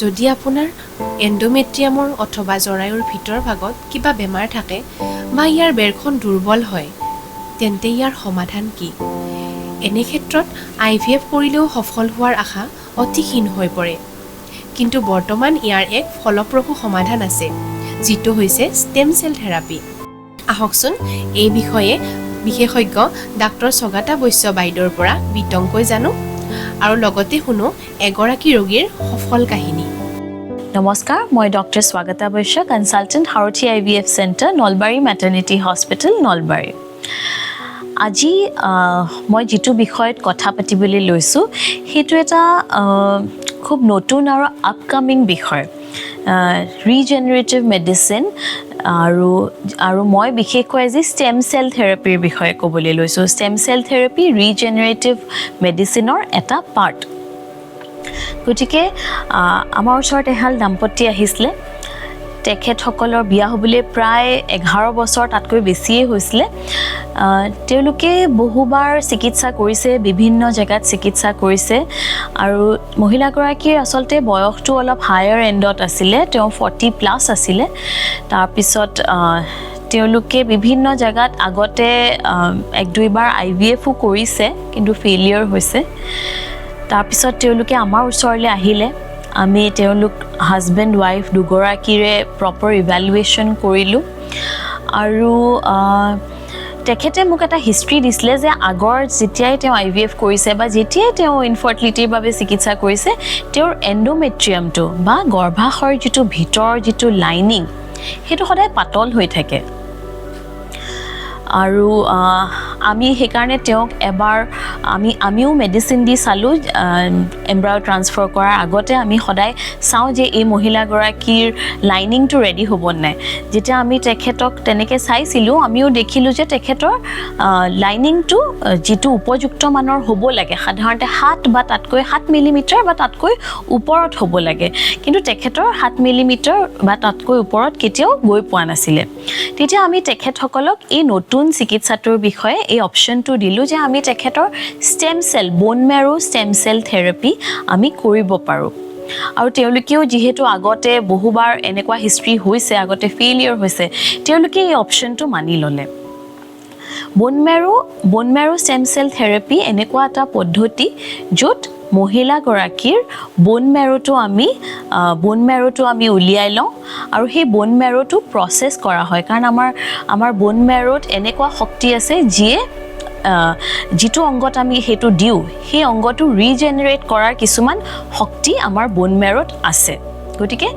যদি আপোনাৰ এণ্ডোমেট্ৰিয়ামৰ অথবা জৰায়ুৰ ভিতৰ ভাগত কিবা বেমাৰ থাকে বা ইয়াৰ বেৰখন দুৰ্বল হয়, তেন্তে ইয়াৰ সমাধান কি? এনে ক্ষেত্ৰত আইভিএফ কৰিলেও সফল হোৱাৰ আশা অতি ক্ষীণ হৈ পৰে। কিন্তু বৰ্তমান ইয়াৰ এক ফলপ্ৰসূ সমাধান আছে, যিটো হৈছে ষ্টেম চেল থেৰাপি। আহকচোন, এই বিষয়ে বিশেষজ্ঞ ডাক্তৰ স্বাগতা বৈশ্য বাইদেউৰ পৰা বিতংকৈ জানো আৰু লগতে শুনো এগৰাকী ৰোগীৰ সফল কাহিনী। নমস্কাৰ, মই doctor Swagata Baishya, consultant, Sarathi IVF centre, Nalbari maternity hospital, Nalbari. আজি মই যিটো বিষয়ত কথা পাতিবলৈ লৈছোঁ, সেইটো এটা খুব নতুন আৰু আপকামিং বিষয়, ৰিজেনেৰেটিভ মেডিচিন। আৰু মই বিশেষকৈ আজি ষ্টেম চেল থেৰাপিৰ বিষয়ে ক'বলৈ লৈছোঁ। ষ্টেম চেল থেৰাপি ৰিজেনেৰেটিভ মেডিচিনৰ এটা পাৰ্ট। গতিকে আমাৰ ওচৰত এহাল দাম্পতি আহিছিলে। তেখেতসকলৰ বিয়া হ'বলৈ প্ৰায় 11 বছৰ, তাতকৈ বেছিয়ে হৈছিলে। তেওঁলোকে বহুবাৰ চিকিৎসা কৰিছে, বিভিন্ন জেগাত চিকিৎসা কৰিছে আৰু মহিলাগৰাকীৰ আচলতে বয়সটো অলপ হায়াৰ এণ্ডত আছিলে, তেওঁ 40+ আছিলে। তাৰপিছত তেওঁলোকে বিভিন্ন জেগাত আগতে এক দুইবাৰ আইভিএফো কৰিছে, কিন্তু ফেইলিয়ৰ হৈছে। তাৰপিছত তেওঁলোকে আমাৰ ওচৰলৈ আহিলে। আমি তেওঁলোক হাজবেণ্ড ৱাইফ দুগৰাকীৰে প্ৰপাৰ ইভেলুৱেশ্যন কৰিলোঁ আৰু তেখেতে মোক এটা হিষ্ট্ৰী দিছিলে যে আগৰ যেতিয়াই তেওঁ আইভিএফ কৰিছে বা যেতিয়াই তেওঁ ইনফাৰ্টিলিটিৰ বাবে চিকিৎসা কৰিছে, তেওঁৰ এণ্ডোমেট্ৰিয়ামটো বা গৰ্ভাশয়ৰ যিটো ভিতৰৰ যিটো লাইনিং, সেইটো সদায় পাতল হৈ থাকে। আৰু আমি সেইকাৰণে তেওঁক এবাৰ আমিও মেডিচিন দি চালোঁ। এম্ব্ৰায়ো ট্ৰান্সফাৰ কৰাৰ আগতে আমি সদায় চাওঁ যে এই মহিলাগৰাকীৰ লাইনিংটো ৰেডি হ'ব নাই। যেতিয়া আমি তেখেতক তেনেকৈ চাইছিলোঁ, আমিও দেখিলোঁ যে তেখেতৰ লাইনিংটো যিটো উপযুক্ত মানৰ হ'ব লাগে, সাধাৰণতে 7 বা তাতকৈ 7 মিলিমিটাৰ বা তাতকৈ ওপৰত হ'ব লাগে, কিন্তু তেখেতৰ 7 মিলিমিটাৰ বা তাতকৈ ওপৰত কেতিয়াও গৈ পোৱা নাছিলে। তেতিয়া আমি তেখেতসকলক এই নতুন চিকিৎসাটোৰ বিষয়ে এই অপশ্যনটো দিলোঁ যে আমি তেখেতৰ stem cell, bone marrow stem cell therapy আমি কৰিব পাৰোঁ। আৰু তেওঁলোকেও যিহেতু আগতে বহুবাৰ এনেকুৱা হিষ্ট্ৰী হৈছে, আগতে ফেইলিয়ৰ হৈছে, তেওঁলোকে এই অপশ্যনটো মানি ল'লে। Bone marrow stem cell therapy এনেকুৱা এটা পদ্ধতি য'ত মহিলাগৰাকীৰ ব'ন মেৰ'টো আমি উলিয়াই লওঁ আৰু সেই ব'ন মেৰ'টো প্ৰচেছ কৰা হয়, কাৰণ আমাৰ ব'ন মেৰ'ত এনেকুৱা শক্তি আছে যিয়ে যিটো অংগত আমি সেইটো দিওঁ, সেই অংগটো ৰিজেনেৰেট কৰাৰ কিছুমান শক্তি আমাৰ ব'ন মেৰ'ত আছে। গতিকে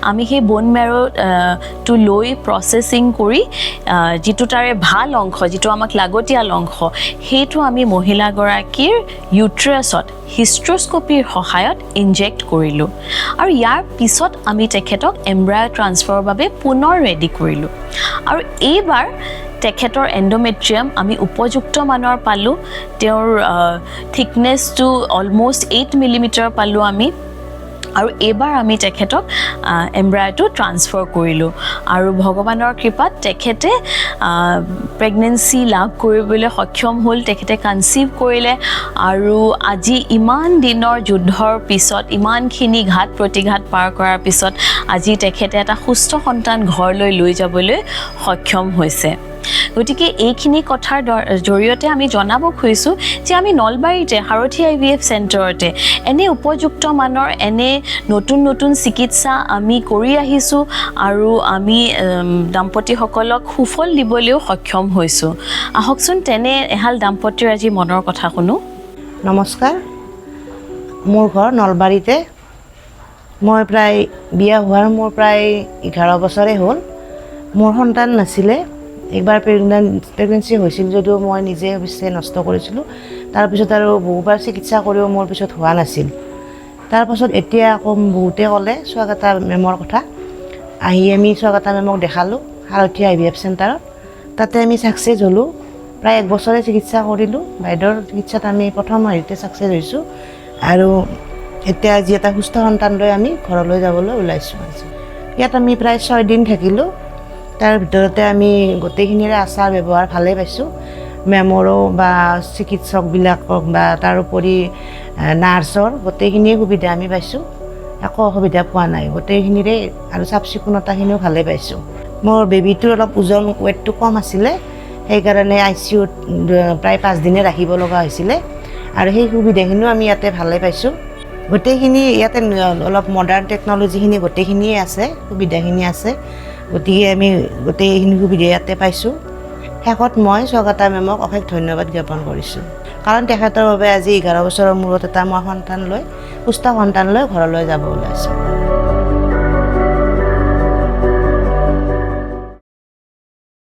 আমি সেই ব'ন মেৰ'টো লৈ প্ৰচেছিং কৰি যিটো তাৰে ভাল অংশ, যিটো আমাক লাগতিয়াল অংশ, সেইটো আমি মহিলাগৰাকীৰ ইউট্ৰাছত হিষ্ট্ৰস্কপিৰ সহায়ত ইনজেক্ট কৰিলোঁ আৰু ইয়াৰ পিছত আমি তেখেতক এম্ব্ৰায় ট্ৰান্সফাৰৰ বাবে পুনৰ ৰেডি কৰিলোঁ। আৰু এইবাৰ তেখেতৰ এণ্ডোমেট্ৰিয়াম আমি উপযুক্ত মানৰ পালোঁ। তেওঁৰ থিকনেছটো অলম'ষ্ট 8 মিলিমিটাৰ পালোঁ আমি আৰু এইবাৰ আমি তেখেতক এম্ব্ৰায়টো ট্ৰান্সফাৰ কৰিলোঁ আৰু ভগৱানৰ কৃপাত তেখেতে প্ৰেগনেঞ্চি লাভ কৰিবলৈ সক্ষম হ'ল। তেখেতে কনচিভ কৰিলে আৰু আজি ইমান দিনৰ যুদ্ধৰ পিছত, ইমানখিনি ঘাত প্ৰতিঘাত পাৰ কৰাৰ পিছত আজি তেখেতে এটা সুস্থ সন্তান ঘৰলৈ লৈ যাবলৈ সক্ষম হৈছে। গতিকে এইখিনি কথাৰ জৰিয়তে আমি জনাব খুজিছোঁ যে আমি নলবাৰীতে সাৰথি আইভিএফ চেণ্টাৰতে এনে উপযুক্ত মানৰ, এনে নতুন নতুন চিকিৎসা আমি কৰি আহিছোঁ আৰু আমি দম্পতীসকলক সুফল দিবলৈও সক্ষম হৈছোঁ। আহকচোন, তেনে এহাল দম্পতীৰ আজি মনৰ কথা শুনো। নমস্কাৰ, মোৰ ঘৰ নলবাৰীতে। মই প্ৰায় বিয়া হোৱাৰ মোৰ প্ৰায় 11 বছৰেই হ'ল। মোৰ সন্তান নাছিলে। একবাৰ প্ৰেগনেঞ্চি হৈছিল যদিও মই নিজে অৱশ্যে নষ্ট কৰিছিলোঁ। তাৰপিছত আৰু বহুবাৰ চিকিৎসা কৰিও মোৰ পিছত হোৱা নাছিল। তাৰপাছত এতিয়া আকৌ বহুতে ক'লে স্বাগতা মেমৰ কথা। আহি আমি স্বাগতা মেমক দেখালোঁ সাৰথি আইভিএফ চেণ্টাৰত। তাতে আমি ছাকচেছ হ'লোঁ। প্ৰায় এক বছৰে চিকিৎসা কৰিলোঁ। বাইদেউৰ চিকিৎসাত আমি প্ৰথম হেৰিতে ছাকচেছ হৈছোঁ আৰু এতিয়া আজি এটা সুস্থ সন্তান লৈ আমি ঘৰলৈ যাবলৈ ওলাইছোঁ। আজি ইয়াত আমি প্ৰায় 6 দিন থাকিলোঁ। তাৰ ভিতৰতে আমি গোটেইখিনিৰে আচাৰ ব্যৱহাৰ ভালেই পাইছোঁ, মেমৰো বা চিকিৎসকবিলাকক বা তাৰোপৰি নাৰ্ছৰ গোটেইখিনিয়ে সুবিধা আমি পাইছোঁ। একো অসুবিধা পোৱা নাই গোটেইখিনিৰে, আৰু চাফ চিকুণতাখিনিও ভালেই পাইছোঁ। মোৰ বেবীটোৰ অলপ ওজন ৱেইটটো কম আছিলে, সেইকাৰণে আইচিইউত প্ৰায় 5 দিনে ৰাখিব লগা হৈছিলে, আৰু সেই সুবিধাখিনিও আমি ইয়াতে ভালেই পাইছোঁ। গোটেইখিনি ইয়াতে অলপ মডাৰ্ণ টেকন'লজিখিনি গোটেইখিনিয়ে আছে, সুবিধাখিনি আছে, গতিকে আমি গোটেইখিনি সুবিধা ইয়াতে পাইছোঁ। শেষত মই স্বাগতা মেমক অশেষ ধন্যবাদ জ্ঞাপন কৰিছোঁ, কাৰণ তেখেতৰ বাবে আজি 11 বছৰৰ মূৰত এটা মই সন্তান লৈ, সুস্থ সন্তান লৈ ঘৰলৈ যাব ওলাইছোঁ।